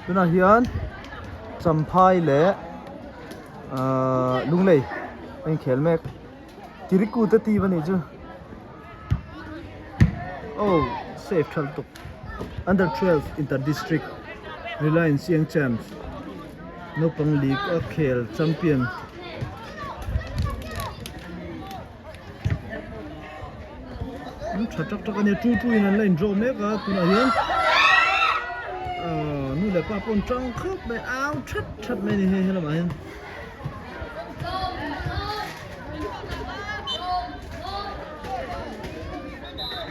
Tunah hian Champhai leh ahh Lunglei a inkhel mek. Tiriku te team a nih chu. Oh safe tha lutuk. Under 12 inter district Reliance Young Champs naupang league a khel champion. An tha tak tak a nia two two in an la in draw mek a tunah hian ahh nu leh pa pawh an tang khawp mai au that that mai a ni hei helamah hian.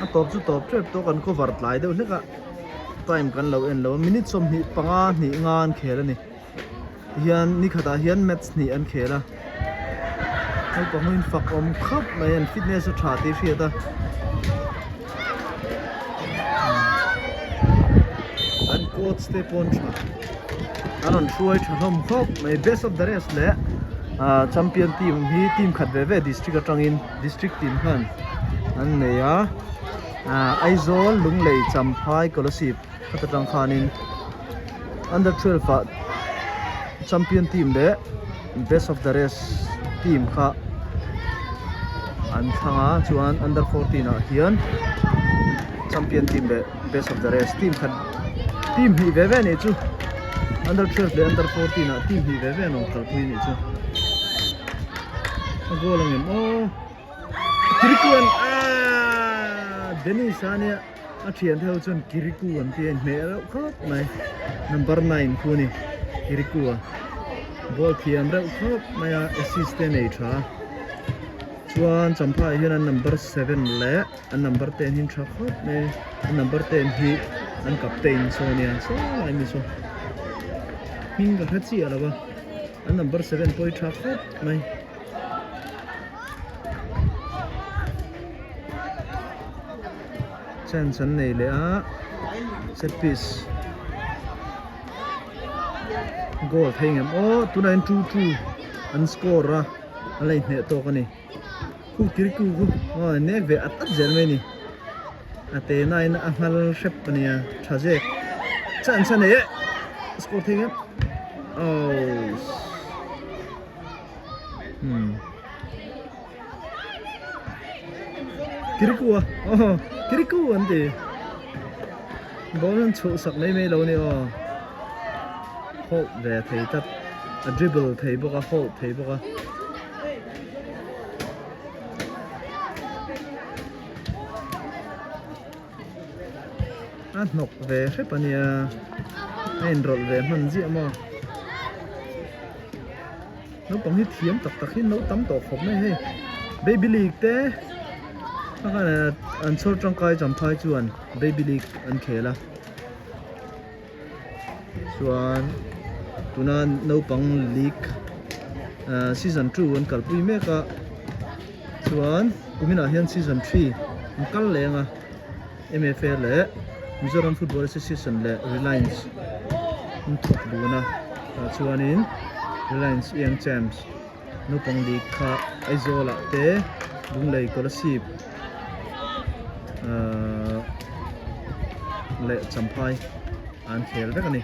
A tawp chu tawp tep tawh kan cover tlai deuh hlek a time kan lo en lo a minute 25 hnih nga an khel a ni. Tihian ni khatah hian match hnih an khel a naupang ho in fak awm khawp mai an fitness a tha tih hriat a an coach te pawh an tha an rawn hruai tha hlawm khawp mai best of the rest leh ah champion team hi team khat ve ve district atangin district team khan an nei a ah Aizawl Lunglei Champhai Kolasib Khata tang khanin under 12 ah champion team leh best of the rest team kha an thlang a chuan under 14 ah hian champion team leh best of the rest team khat team hnih ve ve anih chu under 12 leh under 14 ah team hnih ve ve an awm kalpui anih chu a goal ang em aw Kirikuan aaa Dennis a nia. A thiante ho chuan Kiriku an ti a inhmeh reuh khawp mai number 9 khu a ni Kiriku a ball thiam reuh khawp mai a assist te a nei tha a chuan Champhai ah hian an number 7 leh an number 10 hi an tha khawp mai an number 10 hi an captain saw a nia saw lai mi saw hming ka hre chiah lo a an number 7 pawh hi tha khawp mai. Chance an nei leh a set piece goal thei ngem aw tunah hian 2-2 an score a a la inhneh tawk a ni khu kiriku khu aw nek ve at at zel mai a ni a te na in a nghal hrep a nia tha zek chance a nei e score thei ngem aww hmm. Kiriku a aw Kiriku an ti ball an chhuh sak mai mai lo a ni aw hold ve thei tlat a dribble thei bawk a hold thei bawk a. A hnawk ve hrep a nia a inrawlh ve hman ziah maw naupang hi thiam tak tak hi an lo tam tawh khawp mai hei baby league te a khan an chhawr tangkai champhai chuan baby league an khel a chuan tuna naupang league ah season 2 an kalpui mek a chuan kuminah hian season 3 an kal leng a M_F_A leh Mizoram Football Association leh Reliance an thawk dun a tah chuanin Reliance Young Champs naupang league kha Aizawl ah te Lunglei Kolasib ahh leh Champhai an khel vek a ni.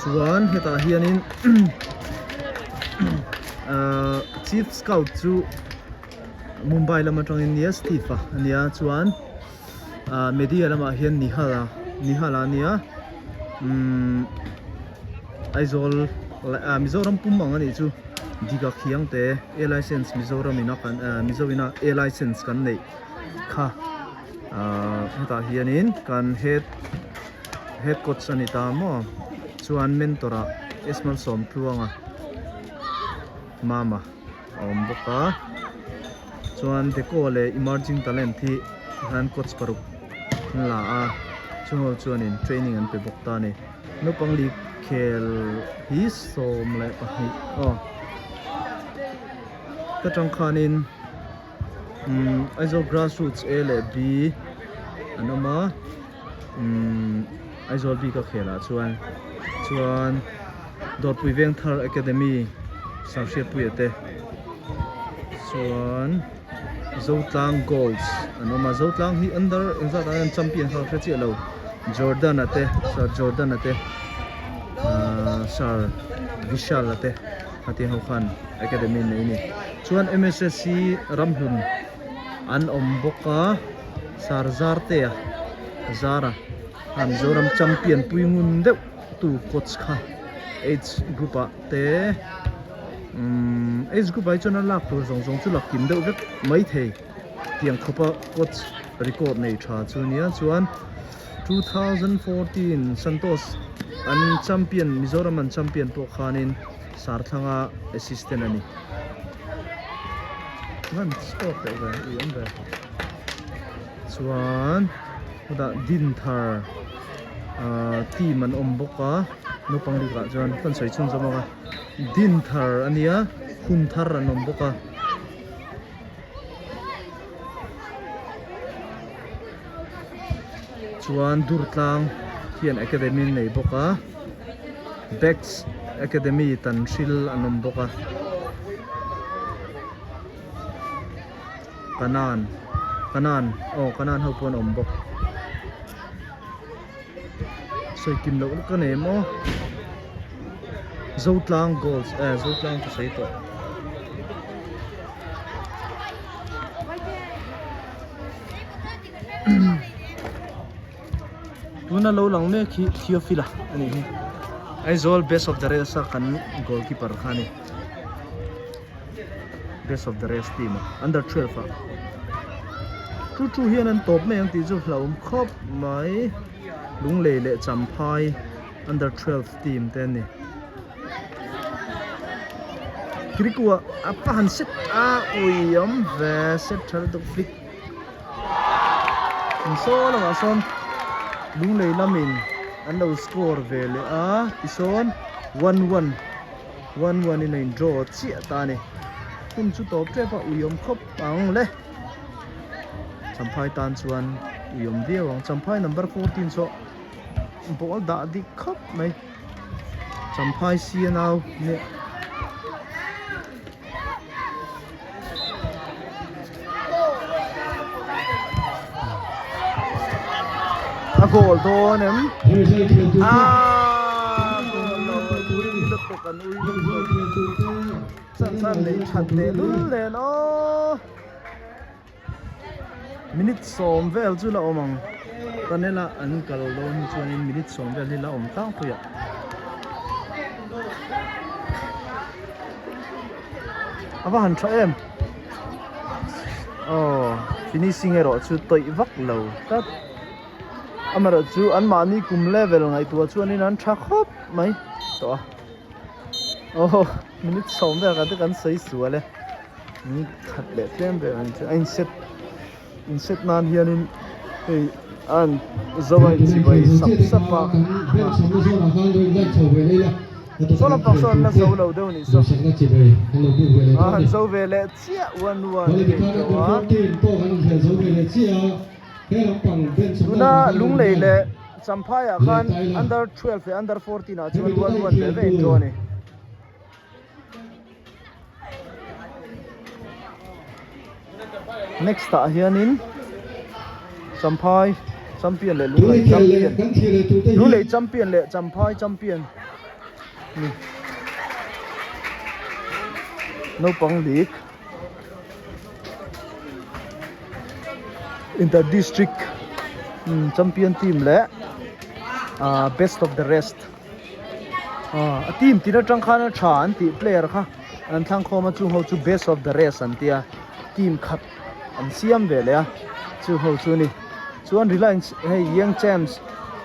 Chuan hetah hianin ahh chief scout chu Mumbai lam atangin nia Steve a ania chuan ahh media lamah hian Nihal a Nihal a ania umm Aizawl ah Mizoram pum ang anih chu Diga Khiang te A license Mizoram in a kan ah Mizo in a A license kan neih kha ahh hetah hianin kan head head coach a ni ta maw chuan mentor ah Esmal Sawmtluanga Mama a awm bawk a chuan Deco leh emerging talent hi tikhan coach paruk an la a chung ho chuanin training an pe bawk ta a ni naupang league khel hi 12 aw ka tang khanin. Umm Aizawl grassroots A leh B an awm a umm Aizawl bik a khelah chuan chuan Dawrpui Vengthar Academy Sanghriatpuia te Chuan Zotlang Golds an awm a, Zotlang hi under engzat ah hian champion kha ka hre chiah lo, Jordan a te Sir Jordan a te ahh Sir Vishal a te khatiang ho khan academy an nei a ni. Chuan M_S_S hi Ramhlun an awm bawk a, Sir Zartea Zara khan Mizoram champion pui ngun deuh tu coach kha age group ah te umm age group ah hi chuan a lak tur zawng zawng chu lak kim deuh vek maithei tiang khawpa coach record nei tha chu nia chuan 2014 Santosh an champion Mizoram an champion pawh khanin Sarthlanga assistant a ni ngan chhuak deuh ve ui awm ve chuan hutah Dinthar ahh team an awm bawk a naupang bikah chuan kan sawi chhun zawm ang a Dinthar a nia hun thar an awm bawk a. Chuan Durtlang hian academy an nei bawk a Bex academy Tanhril an awm bawk a Kanan Kanan aw Kanan ho pawh an awm bawk sawi kim loh ka nei maw Zotlang goals eh Zotlang ka sawi tawh. Tuna lo lang mek hi Theophila a nih hi. Aizawl best of the rest a kan goalkeeper kha a ni. Best of the rest team a under 12 ah. Chu chu hian an tawp mai ang tih chu hlauhawm khawp mai. Lunglei leh Champhai under 12 team te an ni. Kirikua a pa han set a ui awm ve set tha lutuk flick in saw lamah sawn lunglei lamin an lo score ve leh a tisawn 1-1 1-1 in a in draw chiah ta a ni hun chu tawp tep a ui awm khawp ang le Champhai tan chuan ui awm viau ang Champhai number 14 saw ball dah dik khawp mai. Champhai CNO nih a goal dawn em aaa goal lo ui lutuk an ui lutuk chan chan neih that teh lul nen aw. Minute sawm vel chu la awm ang tunnel a an kal dawn hi chuanin minute sawm vel hi la awm tlangpui ah a va han tha em aw finishing erawh chu tawih vak lo tlat amaherawh chu anmahni kum level ngaihtuah chuanin an tha khawp mai tawh a aw minute sawm vel kan te kan sawi sual e. Ni khat leh tlem vel ang chu a in set in set nan hianin hei an zo a in chibai sap sap a saw lampang sawn an la zo lo deuh anih saw a han zo ve leh chiah one one a ni tawh a tuna lunglei leh champhai ah khan under 12 leh under 14 ah chuan one one ve ve in draw a ni. Next ah hianin Champhai champion leh Lunglei champion Lunglei champion leh Champhai champion ni naupang league inter district champion team leh ah best of the rest. Aw a team tin atang khan a tha an tih player kha an thlang khawm a chung ho chu best of the rest an tia team khat an siam ve leh a chung ho chu ni chuan Reliance hei Young Champs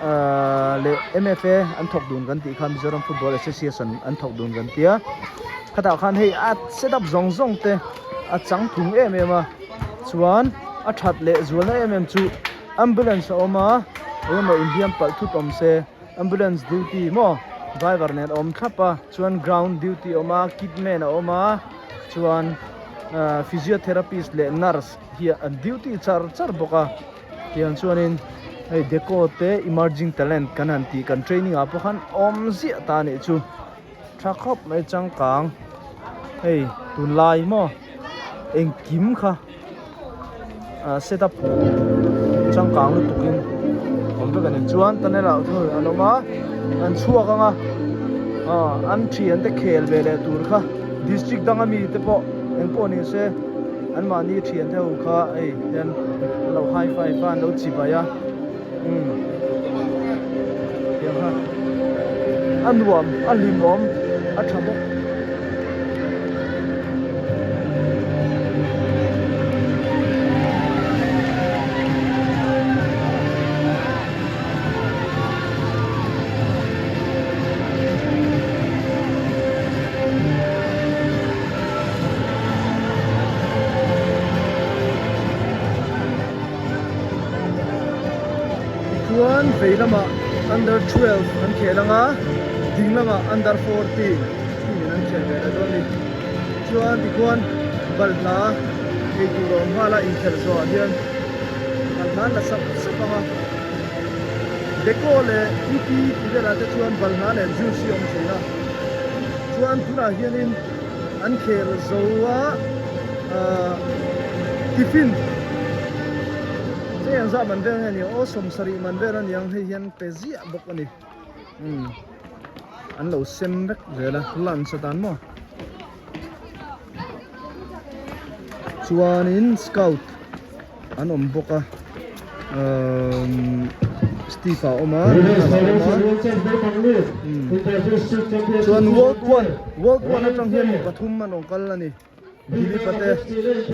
ahh leh M_F_A an thawk dun kan tih kha Mizoram Football Association an thawk dun kan tia khatah khan hei a set up zawng zawng te a chang thung em em a chuan a that leh zualna em em chu ambulance a awm a engemaw inhliam palh thut awm se. Ambulance duty maw driver nen a awm thlap a chuan ground duty a awm a kit man a awm a chuan ahh physiotherapist leh nurse hi an duty char char bawk a tiang chuanin hei deco te emerging talent kan han tih kan training ah pawh khan awm ziah ta anih chu tha khawp mai changkang hei tunlai maw. Engkim kha ah set up changkang lutuk in awm vek a ni chuan tunnel ah thil an awm a an chhuak ang a ah an thian te khel ve leh tur kha district dang ami te pawh eng pawh ni se an mahni thian te ho kha hei hian an lo high five a an lo chibai a umm tiang kha a nuam a hlimawm a tha bawk. Tichuan vei lamah under 12 an khel ang a, ding lamah under 14 team in an khel ve leh dawn a ni. Chuan tikhuan balhla ei tur a awm nghal a, inkhelh zawhah hian balhla an la sap sap ang a. Deco leh PP tih velah te chuan balhla leh juice hi a awm thin a. Chuan tunah hianin an khel zo a ahh tiffin cheng zah man vel nge ni aw sawmsarih man vel a niang hei hian pe ziah bawk a ni umm an lo sem vek zel a lunch atan maw chuanin scout an awm bawk a umm Steve a awm a Nunala a awm a umm chuan world one world one atang hian mi pathum an rawn kal a ni Dilip a te umm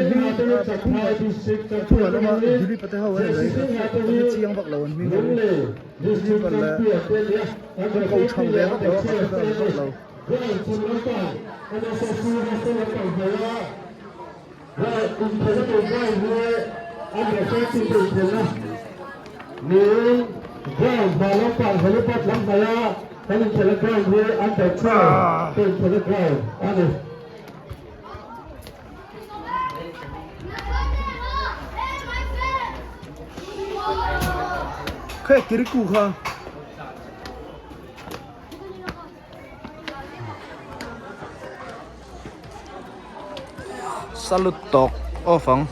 hming pathum pathum an awm a Dilip a te ho an ni mai ka hre chiang vak lo an hming ho Dilip a leh an ko thang ve vak lo a ka hre vak lo. Khawi kiriku kha. Salut tawk off ang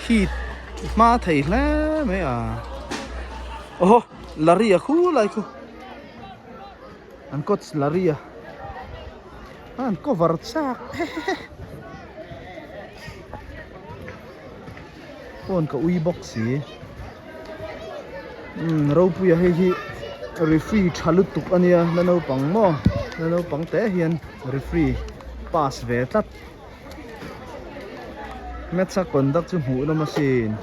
heat hma thei hle mai a aw lari a khu lai khu an coach lari a an cover chak phone ka ui bawk si umm ropuia hei hi referee tha lutuk a nia la naupang maw la naupang te hian referee pass ve tlat match a conduct chu hmuh nawm asin.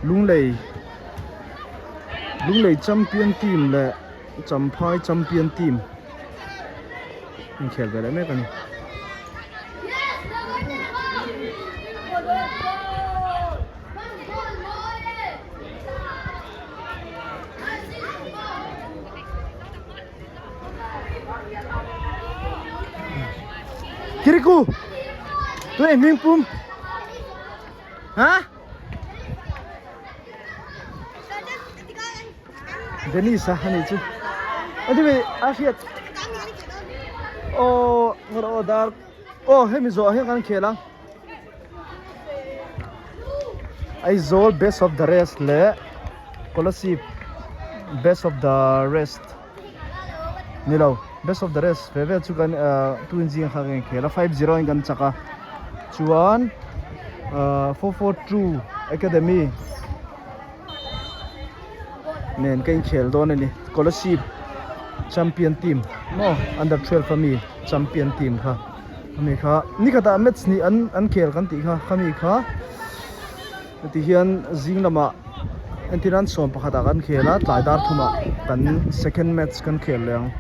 Lunglei Lunglei champion team leh Champhai champion team inkhel ve leh mek a ni. Kiriku tui hming pum ha Denise a ani chu anyway a hriat aw ngawr aw dar aw hemi zawh ah hian kan khel ang Aizawl best of the rest leh Kolasib best of the rest ni lo best of the rest ve vel chu kan ahh tun zing kha kan inkhel a 5-0 in kan chak a chuan ahh 442 academy nen ka inkhel dawn a ni Kolasib champion team maw under 12 ami champion team kha ami kha nikhatah match hnih an an khel kan tih kha khami kha heti hian zing lamah entir an sawm pakhatah kan khel a tlai dar thumah kan second match kan khel leh ang.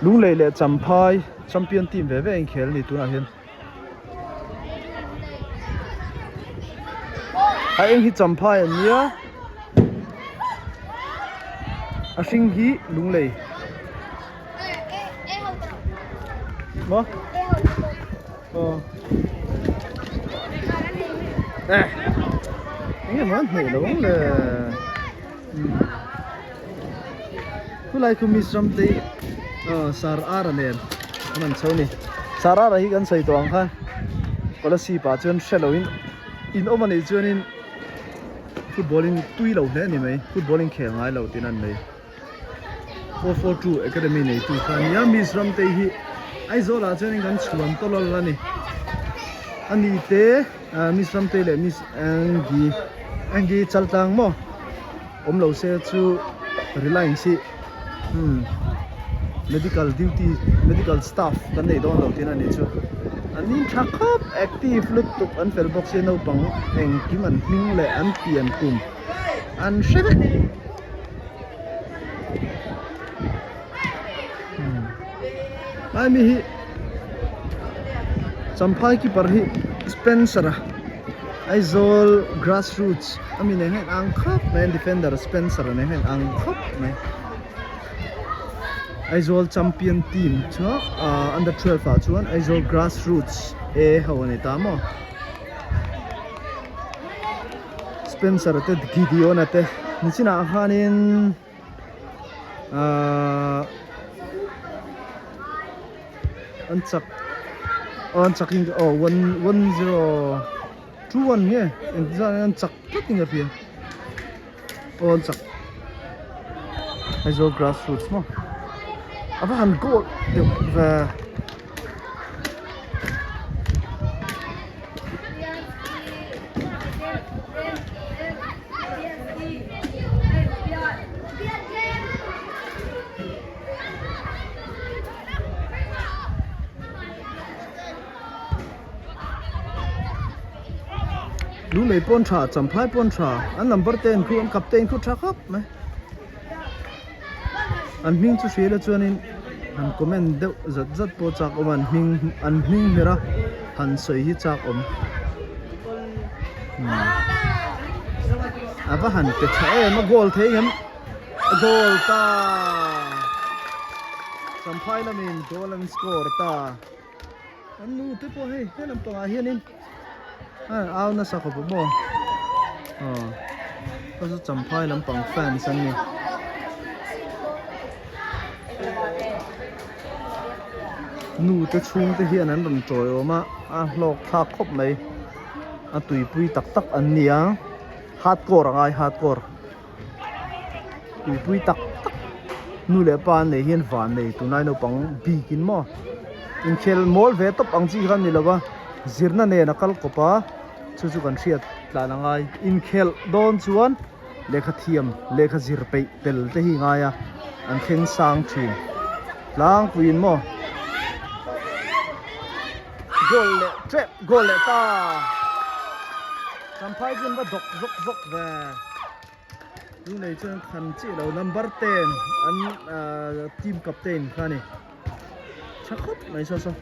Lunglei leh Champhai champion team ve ve a inkhel a ni tunah hian. A eng hi Champhai an nia. A hring hi lunglei. Maw? Aw. Eh. Enge maw an hmuh lo ang le. Khulai khu Miss Ramtei Sir Ara nen an han chho ni. Sir Ara hi kan sawi tawh ang khan Kolasib ah chuan hre loin in awm a nih chuanin football in tui lo hle a ni mai football in khel ngai lo tin an nei. 442 Academy neitu kha a nia Miss Ramtei hi Aizawl ah chuanin kan chhuan tawlh a ni. A ni te Miss Ramtei leh Miss Angie Angie Chaltlang maw awm lo se chu Reliance hi umm medical duty medical staff kan nei dawn lo tin a ni chu an in tha khawp active lutuk an fel bawk sia naupang engkim an hming leh an pian kum an hre vek. Lai mi hi Champhai keeper hi Spencer a Aizawl grassroots a mi nen hian ang khawp mai a defender Spencer a nen hian ang khawp mai Aizawl champion team chu ah under 12 ah chuan Aizawl grassroots A ho a ni ta maw. Spencer te Gideon a te nichinah khanin ahh an chak aw an chak in aw one one zero two one nge engti zat nge an chak tlat in ka hria aw an chak Aizawl grassroots maw a va han goal deuh ve. Lunglei pawn tha Champhai pawn tha an number te an khu an captain khu tha khawp mai. An hming chu hria ila chuanin han comment deuh zat zat pawh chak awm a an hming an hming hmer a han sawi hi chak awm a va han pe tha em a goal thei ngem a goal ta Champhai lamin goal an score ta an nu te pawh hei he lampangah hianin a au nasa khawp a maw aw hei chu champhai lampang fans an ni nu te chhung te hian an rawn tawi awm a a hlawk thlak khawp mai a tuipui tak tak an ni a hardcore a ngai hardcore tuipui tak tak nu leh pa an nei hian van nei tunlai naupang bikin maw inkhel mawl ve tawp ang chi kha a ni lo va zirna nen a kal kawp a chu chu kan hriat tlan a ngai inkhelh dawn chuan lehkha thiam lehkha zir peih tel te hi ngai a an thleng sang thin tlangpuiin maw goal leh tep goal leh ta. Champhai chu an va dawk zawk zawk ve lunglei chuan an khan chiah lo number 10 an team captain kha a ni tha khawp mai saw saw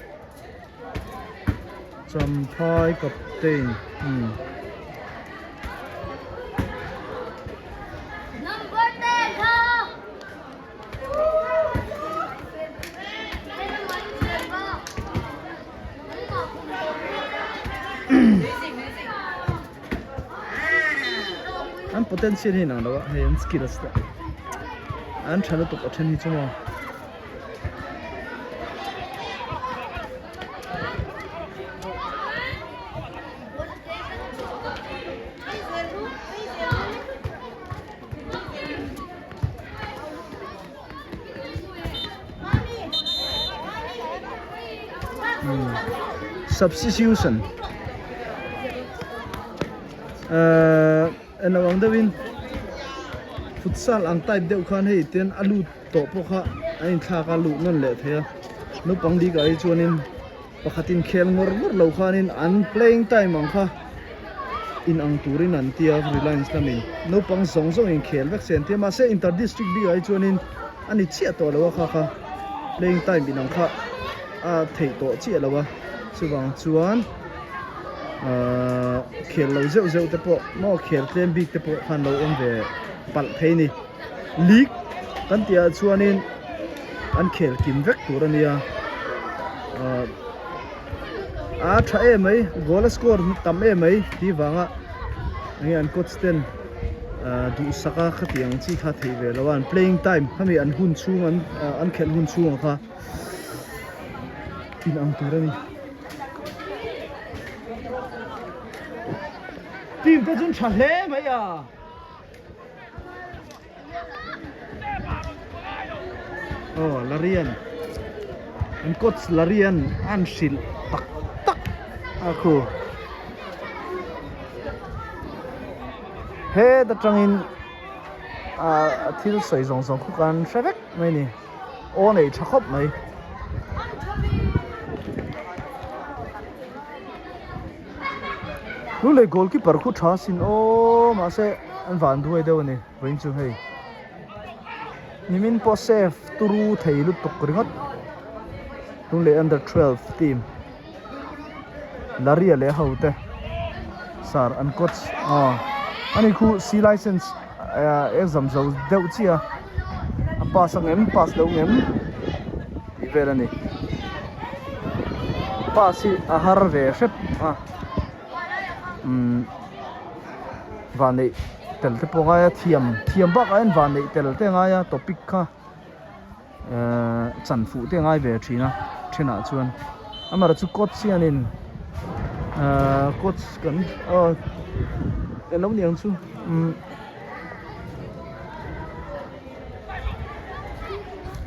Champhai captain umm. Number 10 kha An potential hi inang lo a hei an skills te an tha lutuk a then hi chu maw. Substitution ehh eng ang deuhin futsal ang type deuh khan hei ten a lut tawh pawh kha a inthlak a luh nawn leh thei a naupang bikah hi chuanin pakhatin khel ngawr ngawr lo khanin an playing time ang kha in ang turin an ti a Reliance lamin naupang zawng zawng in khel vek se an ti a mahse inter district bikah hi chuanin a ni chiah tawh lo a kha kha playing time in ang kha a theih tawh chiah lo a chuvang chuan ahh khel lo zeuh zeuh te pawh maw khel tlem bik te pawh khan lo awm ve palh thei a ni league. Kan tihah chuanin an khel kim vek tur a nia ah a tha em mai goal a score tam em mai tih vanga enge an coach ten ah duhsak a khatiang chi kha theih ve lo a an playing time khami an hun chhung an an khelh hun chhungah kha in ang tur a ni. Team te chu an tha hle mai a. Aw Larian an coach Larian an hrilh tak tak a khu heta tangin ah thil sawi zawng zawng khu kan hre vek mai a ni aw nei tha khawp mai. Lu leh goalkeeper khu tha sin aw mahse an van duai deuh a ni vawiin chu hei nimin pawh save turu thei lutuk ringawt tun leh under 12 team Laria leh ho te sir an coach aw ani khu C license exam zo deuh chiah a a pass ang em pass lo ang em tih vel a ni pass hi a har ve hrep a umm vanneih tel te pawh a ngai a thiam thiam bakah hian vanneih tel te a ngai a topic kha ehh chan fuh te a ngai ve thin a thenah chuan amaherawhchu chu coach hianin ehh coach kan aw eng lo niang chu umm.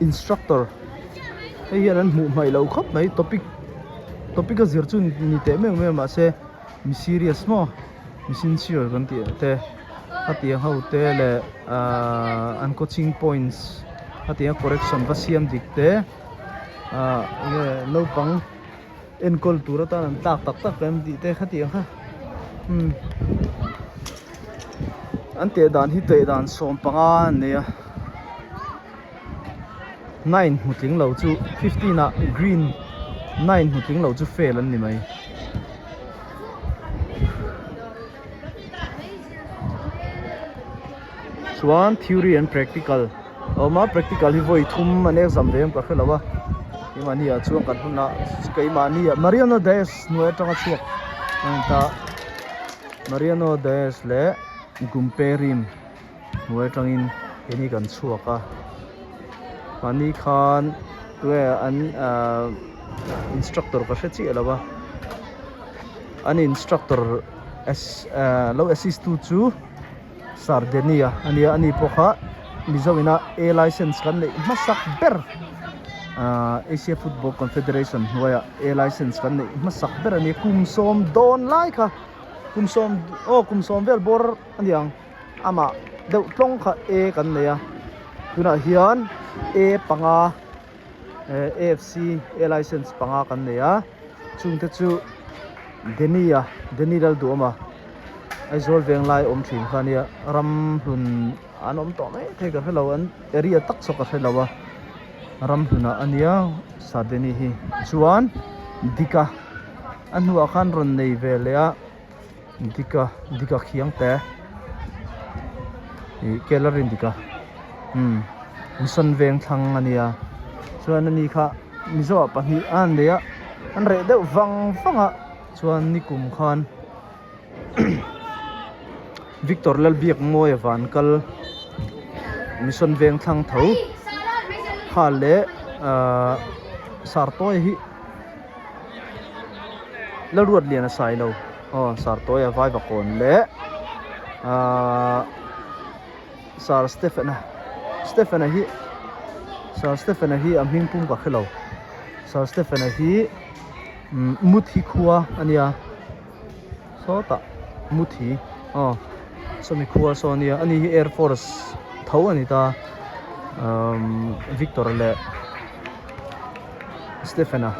Instructor hei hian an hmuh hmaih loh khawp mai topic topic a zir chu ni teh meuh mai a mahse mi serious maw mi sincere kan tih te hetiang ho te leh ahh an coaching points hetiang a correction va siam dik te ahh enge naupang enkawl tur atan an tlak tak tak em tih te khatiang kha umm an teh dan hi teh dan 15 an nei a nine hmu tling lo chu fifteen ah green nine hmu tling lo chu fail an ni mai. Chuan theory and practical a awm a practical hi vawi thum an exam ve em ka hrelo a keimahni ah chuan kan hunah keimahni ah Mariano Dias hnuai atanga chhuak a ni ta Mariano Dias leh Gumperim hnuai atangin keini kan chhuak a mahni khan tunge an ahh instructor ka hre chiah lo a an instructor lo assist tu chu. Sardenia a nia ani pawh kha Mizo ina A license kan neih hmasak ber ahh Asia Football Confederation hnuaiah A license kan neih hmasak ber a nia kum sawm dawn lai kha kum sawm aw kum sawm vel bawr a ni ang amah deuh tlawng kha A kan nei a tunah hian A panga eh A_F_C A license panga kan nei a chungte chu Denia Deni Lalduhawma. Aizawl veng lai awm thin kha ania ram hlun an awm tawh mai thei ka hrelo an area tak saw ka hrelo a ram hlunah ania Sardini hi chuan Dika a hnuah khan rawn nei ve leh a Dika Dika khiang te ih Kelarin Dika umm Mission veng thlang ania chuan ani kha Mizo ah pahnih a han nei a an reh deuh vang vang a. Chuan nikum khan Victor Lalbiakmawia van kal Mission veng thlang tho kha leh ahh Sartawia hi Lalruatliana Sailo aw Sartawia Vaivakawn leh ahh Sir Stephen-a Stephen-a hi Sir Stephen-a hi a hming pum ka hrelo Sir Stephen-a hi. Muthi khua a nia sawtah Muthi aw sawmi khua saw a nia ani hi air force tho a ni ta umm Victor leh Stephen a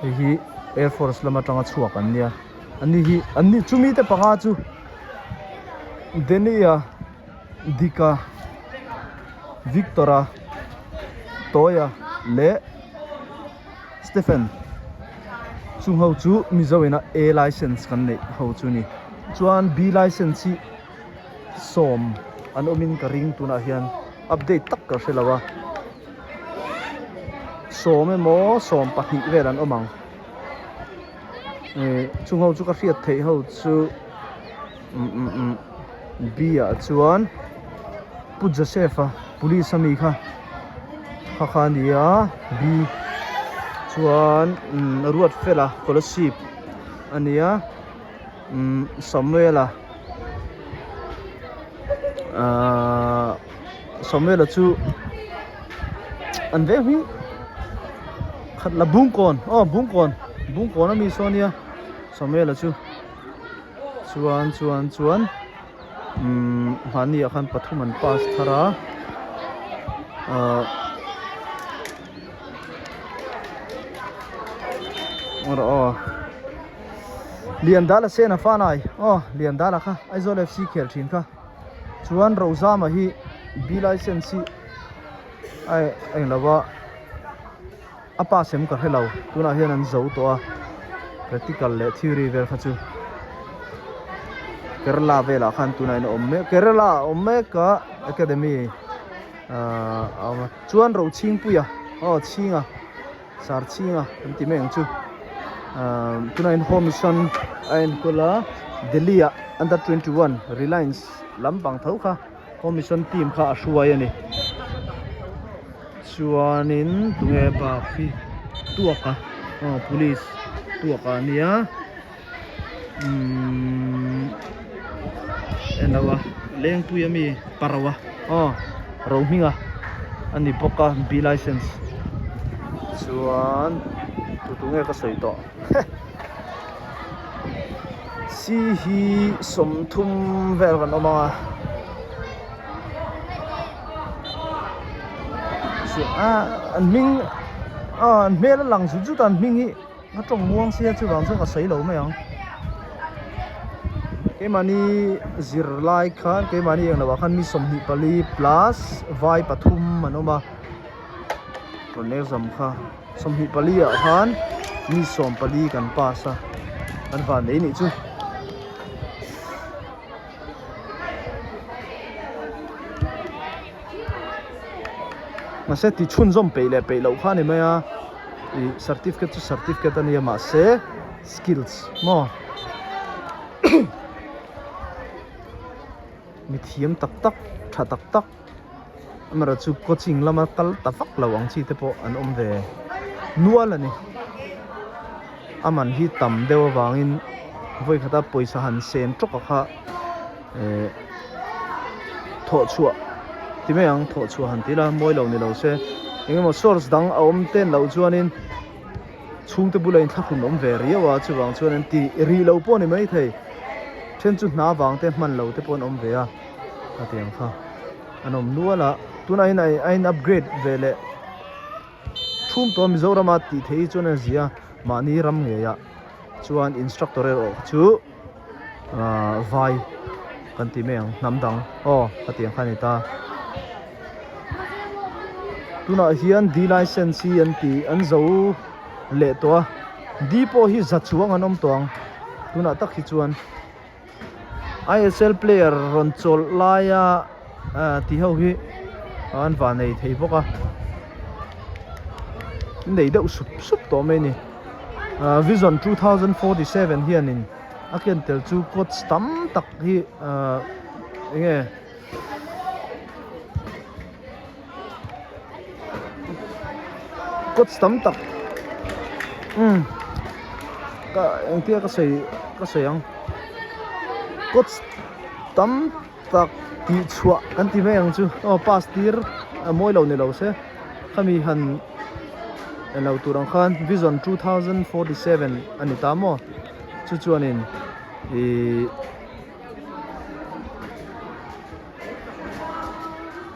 hei hi air force lam atanga chhuak an nia ani hi an ni chumi te panga chu Danny-a Dika Victor-a Tawia leh. Stephen chung ho chu Mizo ina A license kan neih ho chu ni chuan B license hi sawm an awmin ka ring tunah hian. update tak ka hre lo a sawm emaw 12 vel an awm ang eh chung ho chu ka hriat theih ho chu umm umm umm B ah chuan Pu Joseph a police ami kha kha kha a ni a B chuan umm Ruatfela scholarship a ni a umm Samuela ahh Samuela chu an veng hi khat la Bungkawn aw Bungkawn Bungkawn ami saw ania Samuela chu. Chuan chuan chuan umm mahni ah khan pathum an pass thar a ahh rawh aw Liandala Sena Fanai aw Liandala kha Aizawl F C khel thin kha chuan Rozama hi B license hi a englo a. A pass em ka hre lo tunah hian an zo tawh a practical leh theory vel kha chu Kerala velah khan tunah in a awm mek Kerala a awm mek a academy ahh a awm a chuan Rochhingpuia aw Chhinga Sar Chhinga an ti mai ang chu ahh tunah in home mission a enkawl a Delhi ah under 21 Reliance lampang tho kha. Home mission team kha a hruai a ni chuanin tunge bak hi tuaka aw police tuaka a nia umm eng lo a lengpui ami paroa aw rohminga a ni bawk a B license chuan tu tunge ka sawi tawh. Si hi 30 vel kan awm ang a a an hming aw an hmel a lang zut zut a an hming hi a tawng muang sia chuvang chuan ka sawi lo mai ang keimahni zirlai khan keimahni englo ah khan mi 24 plus vai pathum an awm a rawn exam kha. 24 ah khan mi 14 kan pass a kan van nei nih chu. Mahse ti chhunzawm peih leh peih loh kha a ni mai a ih certificate chu certificate a nia mahse skills maw mi thiam tak tak tha tak tak. Amaherawh chu coaching lama kal ta vak lo ang chi te pawh an awm ve nual a ni. A man hi tam deuh avangin vawi khata pawisa han sen tawk a kha eh thawh chhuah ti mai ang thawh chhuah han ti ila mawi lo ni lo se eng emaw source dang a awm ten loh chuanin chhungte bula inthlahrun awm ve riau a chuvang chuan an ti rih lo pawh a ni maithei then chu hna vang te hman lo te pawh an awm ve a. a ti ang kha an awm nual a tunah hian a in upgrade ve leh thum tawh a Mizoram a tih theih hi chuan a zia mahni ram ngei ah chuan instructor erawh chu ahh vai kan ti mai ang hnam dang aw ka ti ang kha a ni ta tunah hian D license hi an ti an zo leh tawh a D pawh hi za chuang an awm tawh ang tunah tak hi chuan. ISL player rawn chawlh laia ah ti ho hi an van nei thei bawk a nei deuh sup sup tawh mai a ni ah vision 2047 hianin a ken tel chu coach tam tak hi ah eng nge coach tam tak umm ka engtia ka sawi ka sawi ang coach tam tak tih chhuah kan ti mai ang chu aw pass tir a mawi lo ni lo se khami han englo tur ang khan vision 2047 a ni ta maw chu chuanin ihh.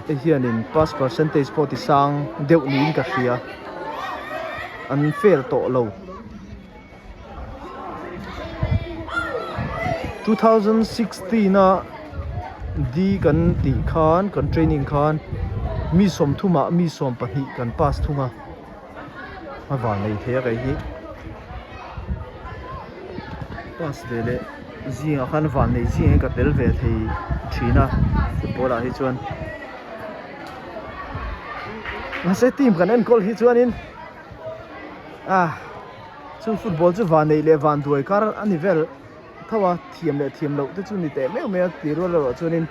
Hei hianin pass percentage pawh ti sang deuh niin ka hria an fail tawh lo 2016 a D kan tih khan kan training khan mi 30 ah mi 12 kan pass thung a a van nei thei a kei hi pass ve leh zingah khan van nei zingah hian ka tel ve thei thin a football ah hi chuan. Mahse team kan enkawl hi chuanin ah chu football chu van neih leh van duai kar a ni vel tho a, thiam leh thiam loh te chu ni teh meuh mai a tih rual erawh chuanin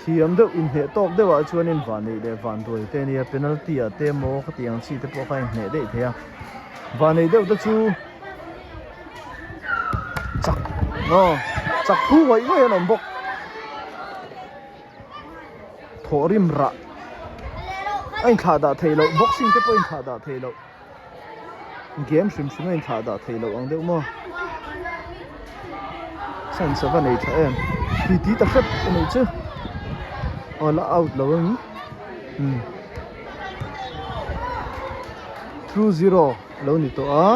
thiam deuh inhneh tawk deuh ah chuanin van neih leh van duai te a nia penalty ah te emaw khatiang ang chi te pawh kha a inhneh daih thei a van neih deuh te chu. Chak aw chak phu ngawih ngawih an awm bawk thawh rim rah a inthlah dah theih loh boxing te pawh a inthlah dah theih loh game hrim hrim a inthlah dah theih loh ang deuh maw chance a va nei tha em tui ti ta hrep a nih chu aw la out lo ang umm 2-0. A lo ni tawh a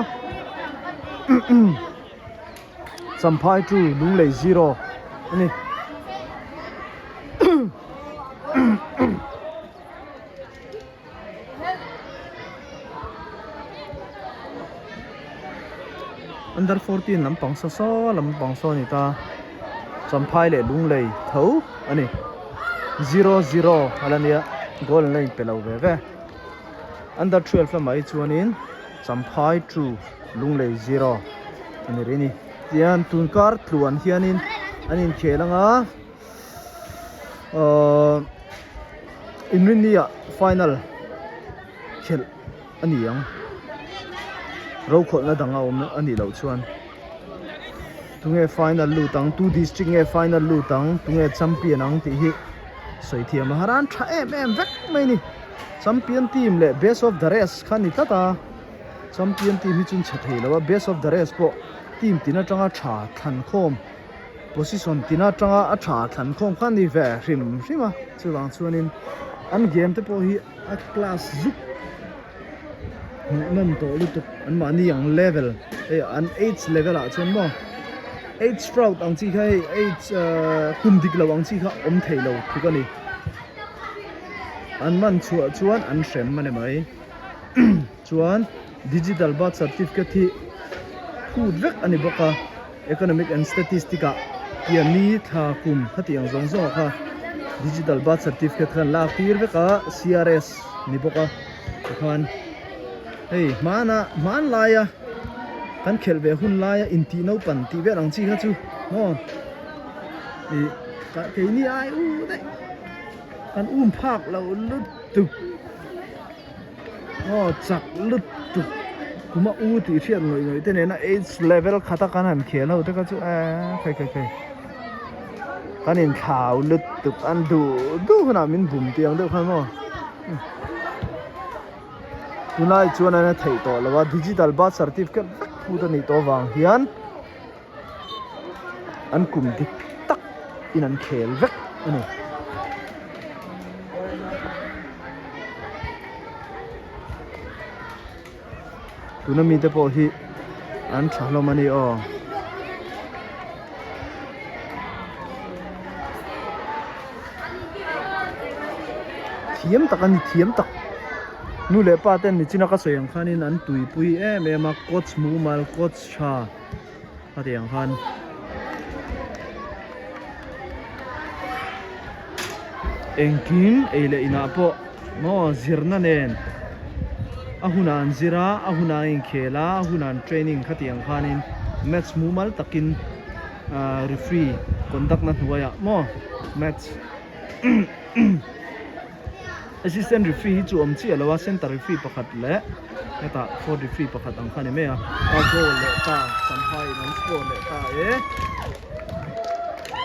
Champhai 2 Lunglei 0 a ni. Under 14 lampang saw saw lampang saw a ni ta Champhai leh Lunglei tho a ni 0 0 a la nia goal an la inpe lo ve ve. Under 12 lamah hi chuanin Champhai 2 Lunglei 0 a ni rih a ni. Tihian tunkar tluan hianin an inkhel anga ahh inrinni ah final khelh a ni ang. Rokhawlhna dang a awm a nih loh chuan tunge final lut ang tu district nge final lut ang tunge champion ang tih hi sawi thiam a har a an tha em em vek mai a ni. Champion team leh best of the rest kha ni tlat a, champion team hi chu an chhe thei lo a, best of the rest pawh team tin atanga tha thlan khawm position tin atanga a tha thlan khawm kha a ni ve hrim hrim a, chuvang chuanin an game te pawh hi a class zuk hmuh nawm tawh lutuk an mahni ang level hei an age level ah chuan maw age fraud ang chi kha hei age ahh kum dik lo ang chi kha awm thei lo tluk a ni. An man chhuah chuan an hrem a ni mai. Chuan digital birth certificate hi phut vek a ni bawk a, economic and statistic ah pian ni thla kum khati ang zawng zawng ah kha digital birth certificate kha an lak tir vek a, CRS ni bawk a tikhan hei hmana hmanlaia kan khelh ve hun laia intih naupan tih vel ang chi kha chu maw ih keini ai u daih. Kan um phak loh lutuk aw chak lutuk kuma u tih hriat ngawih ngawih te nena age level khata kan han khel ho te kha chu eee khai khai khai kan inthlau lutuk an duh duh hunah min bum tih ang deuh khan maw tunlai chuan a theih tawh lo a digital birth certificate vek phut a nih tawh avang hian. An kum dik tak in an khel vek a ni. Tuna mite pawh hi an tha hlawm a ni aw. Thiam tak a ni thiam tak. Nu leh pa ten nichina ka sawi ang khanin an tuipui em em a coach mumal coach tha. Khatiang khan engkim ei leh inah pawh maw zirna nen a hunah an zir a a hunah an inkhel a a hunah an training khatiang khanin match mumal takin ahh referee conduct na hnuaiah maw match Assistant referee hi chu awm chiah lo a, center referee pakhat leh hetah fourth referee pakhat ang kha a ni mai a, a goal leh ta Champhai in an score leh ta e,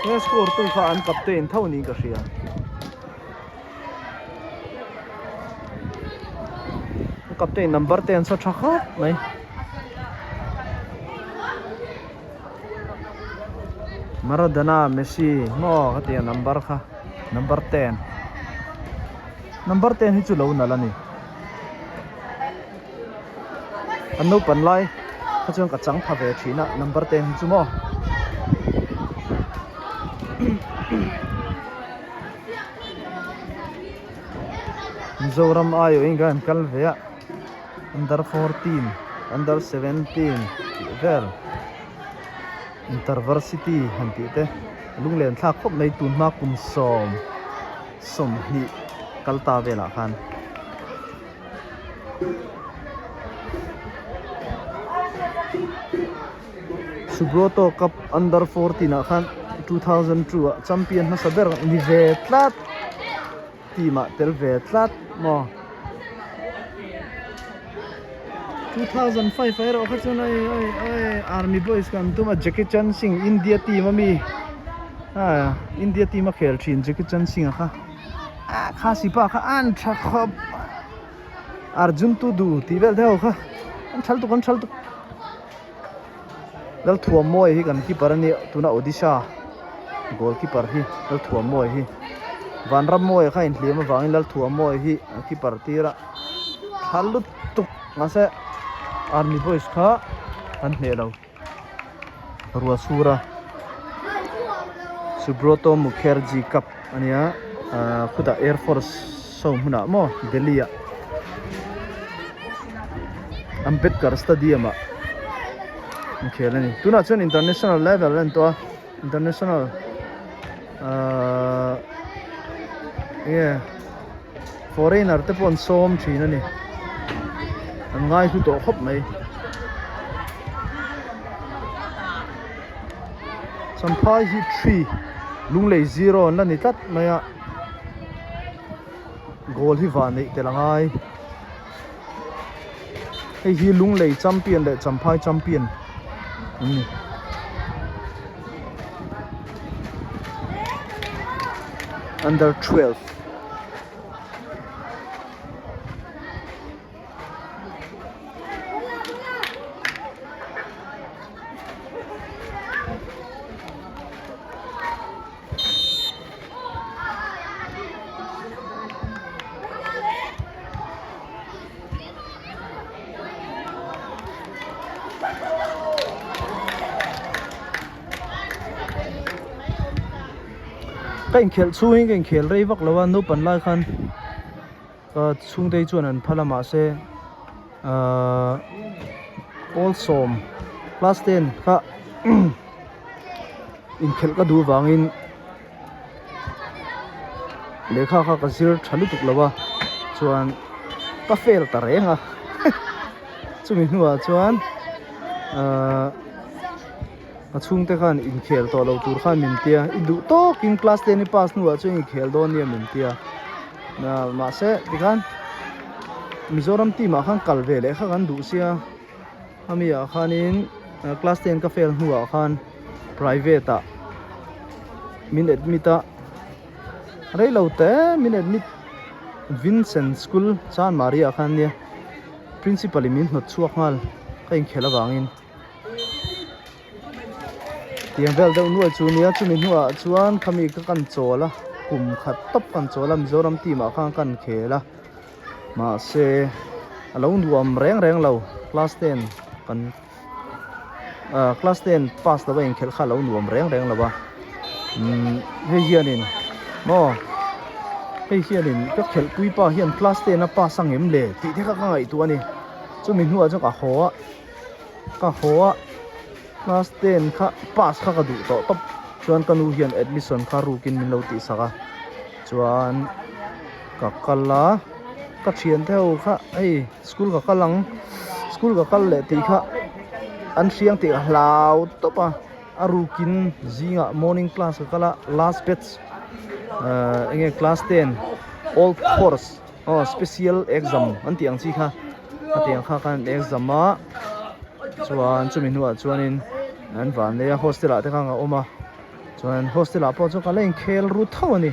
he score tu kha an captain tho niin ka hria. An captain number te an sa tha khawp mai. Maradona, Messi maw ka ti a number kha number 10 number 10 hi chu lo nalh a ni an naupan lai kha chuan ka chang pha ve thin a number 10 hi chu maw Mizoram aiawhin kan kal ve a. Under 14, under 17 tih vel interversity han tih te lunglen thlak khawp mai tun hma kum sawm sawmhnih kal ta velah khan. Subroto Cup Under 14 ah khan 2002 ah champion hmasa ber ni ve tlat team ah tel ve tlat maw 2005 ah erawh kha chuan hei hei hei Army Boys kan tum a Jackie Chan Singh India team ami ah India team a khel thin Jackie Chan Singh a kha ah khasi pa kha an tha khawp. Arjun tu du tih vel te ho kha an thal tuk an thal tuk Lalthuammawi hi kan keeper a nia tuna Odisha goal keeper hi Lalthuammawi hi Vanrammawi kha inhliam avangin Lalthuammawi hi an keeper tir a tha lutuk mahse Army boys kha an hneh lo Ruasura Subroto Mukherjee Cup a nia ahh khutah Air Force show hmunah maw Delhi ah Ambedkar Stadium ah an khel a ni tunah chuan international level a ni tawh a international ahh enge foreigner te pawh an sawm thin a ni an ngai hlu tawh khawp mai Champhai hi three Lunglei zero an la ni tlat mai a goal hi van neih tel a ngai hei hi Lunglei champion leh Champhai champion an ni. Under 12. Ka inkhelh chhungin ka inkhel rei vak lo a naupang lai khan ka chhungte hi chuan an phal a mahse ahh pawl sawm class ten kha inkhelh ka duh vangin lehkha kha ka zir tha lutuk lo a chuan ka fail ta reng a chumi hnuah chuan ahh ka chhungte khan inkhel tawh lo tur khan min tia i duh tawkin class ten i pass hnuah chuan inkhel dawn nia min tia mahse tikhan Mizoram team ah khan kal ve leh kha kan duh sia ami ah khanin class ten ka fail hnuah khan private ah min admit a reilo te min admit Vincent school Chanmari ah khan nia principal in min hnawt chhuak nghal ka inkhel avangin. Tiang vel deuh nuai chu nia chumi hnuah chuan khami ka kan chawl a kum khat tawp kan chawl a Mizoram team ah khan kan khel a mahse a lo nuam reng reng lo class ten kan ah class ten pass lo a inkhelh kha a lo nuam reng reng lo a umm hei hianin maw hei hianin ka khelhpui pa hian class ten a pass ang em le tih te kha ka ngaihtuah a ni chumi hnuah chuan ka haw a. Ka haw a class ten kha pass kha ka duh tawh tawp chuan ka nu hian admission kha rukin min lo tih sak a chuan ka kal a ka thian te ho kha hei school ka kal ang school ka kal leh tih kha an hriang tih ka hlau tawp a a rukin zingah morning class ka kal a last batch ahh enge class ten old course aw special exam an tih ang chi kha. A tiang kha khan exam a chuan chumi hnuah chuanin an van nei a hostel ah te khan a awm a chuan hostel ah pawh chuan ka la inkhel ru tho a ni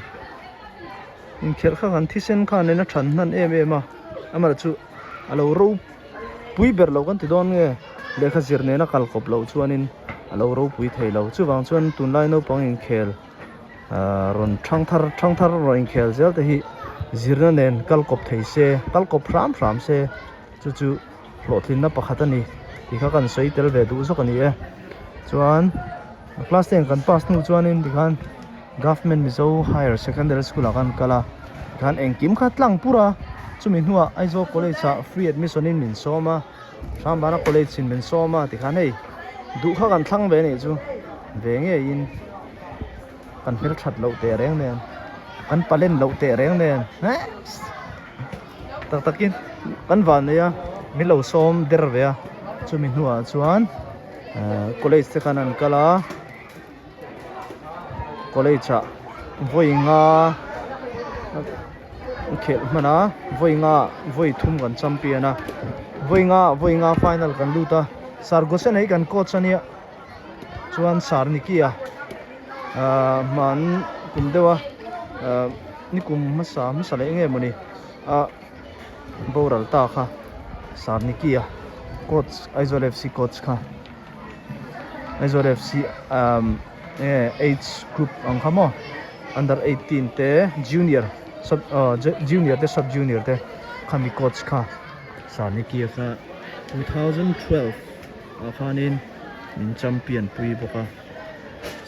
inkhelh kha kan thisen khan in a than hnan em em a amaherawhchu a lo ropui ber lo kan ti dawn nge lehkha zir nena kal kawp loh chuanin a lo ropui thei lo chuvang chuan tunlai naupang inkhel Ahh rawn thang thar thang thar rawn inkhel zel te hi zirna nen kal kawp thei se kal kawp hram hram se chu chu hlawhtlinna pakhat a ni tih kha kan sawi tel ve duh zawk a ni e chuan class ten kan pass hnu chuanin tikhan government Mizo higher secondary school ah khan kal a tikhan engkim kha tlang pur a chumi hnuah Aizawl college ah free admission in min sawm a Hrambana college in min sawm a tikhan hei duh kha kan thlang ve a nih chu ve ngeiin. Kan hmel that loh teh reng nen kan palen loh teh reng nen tak takin. Kan van nei a min lo sawm der ve a chumi hnuah chuan ehh college te khan an kal a college ah vawi nga khelh hman a vawi nga vawi thum kan champion a vawi nga vawi nga final kan lut a sir Gosen hi kan coach ania chuan sir Nicky a ahh hman kum deuh a ahh ni kum hmasa hmasa leh eng nge mawni a boral ta kha sir Nicky a coach Aizawl F C coach kha Aizawl F C umm enge age group ang kha maw under 18 te junior sub aw junior te sub junior te khami coach kha sir Nicky a kha 2012 ah khanin min champion pui bawk a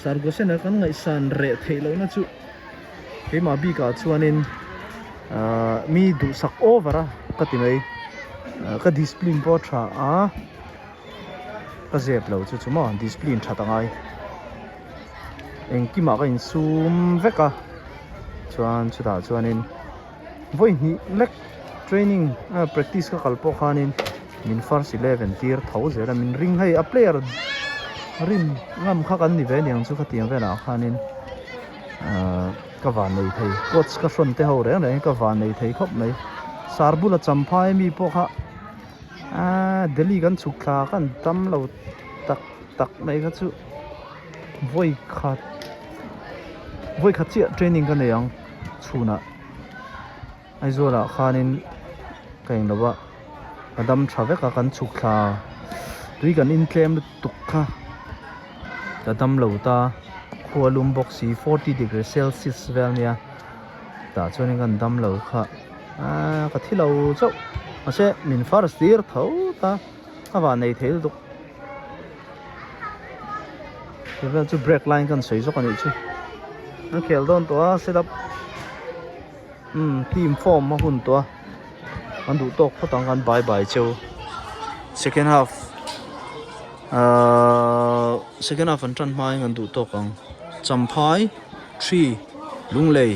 sir Gosen a kan ngaihsan reh theih lohna chu. Keimah bikah chuanin ahh mi duhsak over a ka ti mai ah ka discipline pawh a tha a ka zep lo chu chu maw discipline that a ngai engkimah ka insum vek a chuan chutah chuanin vawi hnih lek training ah practice ka kal pawh khanin min first eleven tir tho zel a min ring hei a player rin ngam kha kan ni ve aniang chu khatiang velah khanin. Ahh ka van nei thei coach ka hrawn te ho reng reng hi ka van nei thei khawp mai sar bula champhai mi pawh kha ahh Delhi kan chhuk thla khan tam lo tak tak mai kha chu vawi khat vawi khat chiah training ka nei ang chhunah Aizawl ah khanin ka englo a ka dam tha vek a kan chhuk thla tui kan intlem lutuk kha ka dam lo ta khua lum bawk si 40 degree celsius vel ania tah chuanin kan dam lo kha aaa ka thi lo chauh mahse min first tir tho ta a van nei thei lutuk he vel chu break line kan sawi zawk a nih chu an khel dawn tawh a set up. Umm team form a hun tawh a an duh tawk phawt ang khan bye bye cheu second half ahh second half an tan hma in an duh tawk ang champhai three lunglei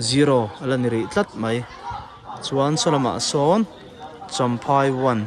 zero a la ni rih tlat mai chuan saw lamah sawn champhai one.